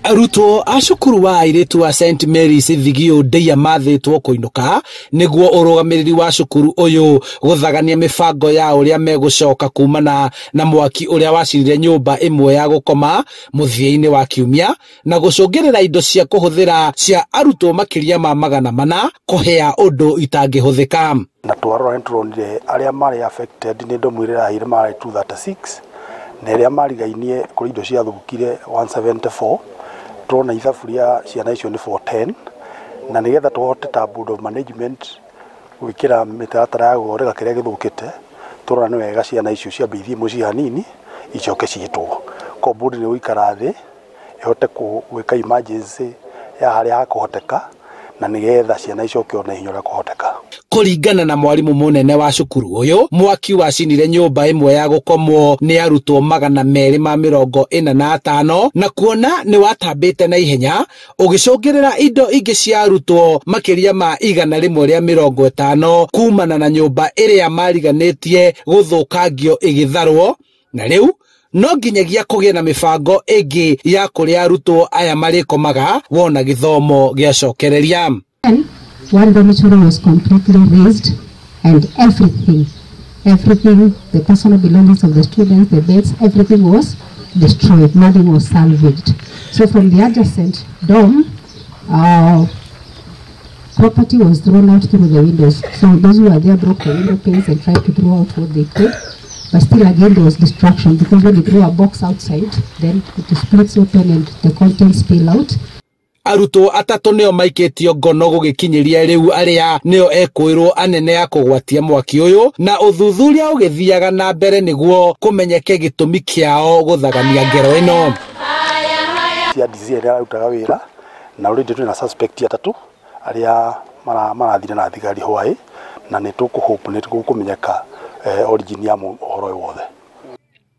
Arutwo a cukuru wa airĩtu wa St Mary's Thigio Ndeia mathĩtwo kũinũka nĩguo ũrũgamĩrĩri wa cukuru ũyũ gũthagania mĩbango ya ũrĩa megũcoka kumana na mwaki ũrĩa wacinire nyũmba ĩmwe ya gũkoma mũthia-inĩ wa kiumia na gũcũngĩrĩra indo cia kũhũthĩra cia arutwo makĩria ma 400 kũhĩa ũndũ itangĩhũthĩka. Na twarora nĩtũronire arĩa marĩ affected nĩ ndomu ĩrĩa ĩrahĩire marĩ 236 na ĩrĩa marigainie kũrĩ indo ciathũkire 174. Turona ithabu rĩa ciana icio nĩ 410 na nigetha tũhote ta board of management gwĩkĩra mĩtaratara ya gũthondeka kĩrĩa gĩthũkĩte, turona nĩ wega ciana icio ciambe ithiĩ mũciĩ hanini icoke ciĩtwo. Koguo board nĩ gũikara thĩ ĩhote gwĩka emergency ya harĩa hakũhoteka na nigetha ciana icoke ona ihenya ũrĩa kũhoteka. Kũringana na mwarimũ mũnene wa cukuru ũyũ, mwaki wacinire nyũmba ĩmwe ya gũkomwo nĩ arutwo 245 na kuona nĩ watambĩte na ihenya ũgĩcũngĩrĩra indo ingĩ cia arutwo makĩria ma 150 kumana na nyũmba ĩrĩa mariganĩtie gũthũkangio ĩgĩtharwo, na rĩu no nginyagia kũgĩe na mĩbango ĩngĩ ya kũrĩa arutwo aya marĩkomaga wona gĩthomo gĩacokereria. One dormitory was completely razed and everything, the personal belongings of the students, the beds, everything was destroyed. Nothing was salvaged. So from the adjacent dorm, property was thrown out through the windows. So those who were there broke the window panes and tried to throw out what they could. But still again there was destruction, because when you throw a box outside, then it splits open and the contents spill out. Arutwo atatũ nĩo maikĩtio ngono gũgĩkinyĩria rĩu arĩa nĩo ekwĩrwo anene a kũgwatia mwaki ũyũ, na ũthuthuria ũgĩthiaga na mbere nĩguo kũmenyeke gĩtũmi kĩao gũthagania ngero ĩno. Cia DCI ĩrĩa arutaga wĩra na already twĩna suspect atatũ arĩa marathire na thigari hwaĩ, na nĩ tũkũhope nĩ tũkũmenyeka origin ya ũhoro ũyũ wothe.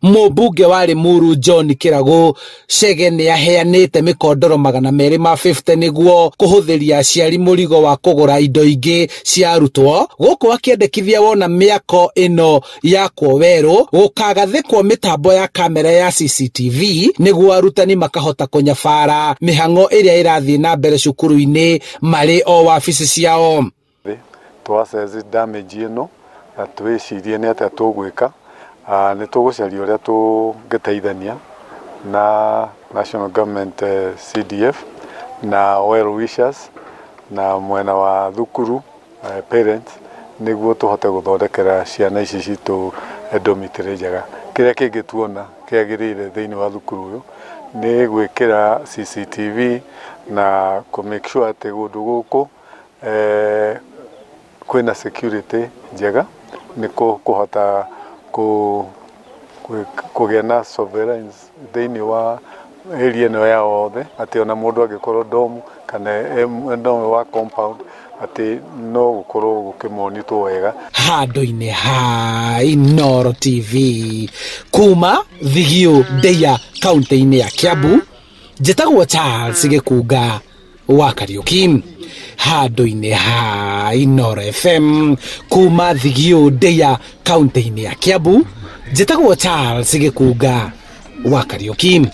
Mũmbunge wa Limuru John Kĩragũ Chege nĩ aheanĩte mĩkondoro 250 nĩguo kũhũthĩria aciari mũrigo wa kũgũra indo ingĩ cia arutwo, gũkũ akĩendekithia wona mĩako ĩno yakwo werũ gũkagathĩkwo mĩtambo ya kamera ya CCTV nĩguo arutani makahota kũnyabara mĩhang'o ĩrĩa ĩrathiĩ na mbere cukuru-inĩ marĩ o wabici ciao. Twassess damage ĩno na twĩcirie nĩ atĩa tũgwĩka. Nĩ tũgũcaria ũrĩa tũngĩteithania na National Government CDF na well wishers na mwena wa thukuru parents nĩguo tũhote gũthondekera ciana ici citũ dormitory njega. Kĩrĩa kĩngĩ tuona kĩagĩrĩire thĩinĩ wa thukuru ũyũ nĩ gwĩkĩra CCTV na kũ make sure atĩ kũndũ gũkũ kwĩna security njega nĩ kũhota kũgĩa na surveillance thĩinĩ wa area ĩno ya othe, atĩ ona mũndũ angĩkorwo dorm kana dorm wa compound atĩ no gũkorwo gũkĩmonitwo wega. Handũ-inĩ ha Inooro TV kuma Thigio Ndeia kaunti-inĩ ya Kiambu, njĩtagwo Charles Gĩkunga wa Kariuki. Handũ-inĩ ha Inooro FM kuma Thigio Ndeia kaunti-inĩ ya Kiambu, njĩtagwo Charles Gĩkunga wa Kariuki.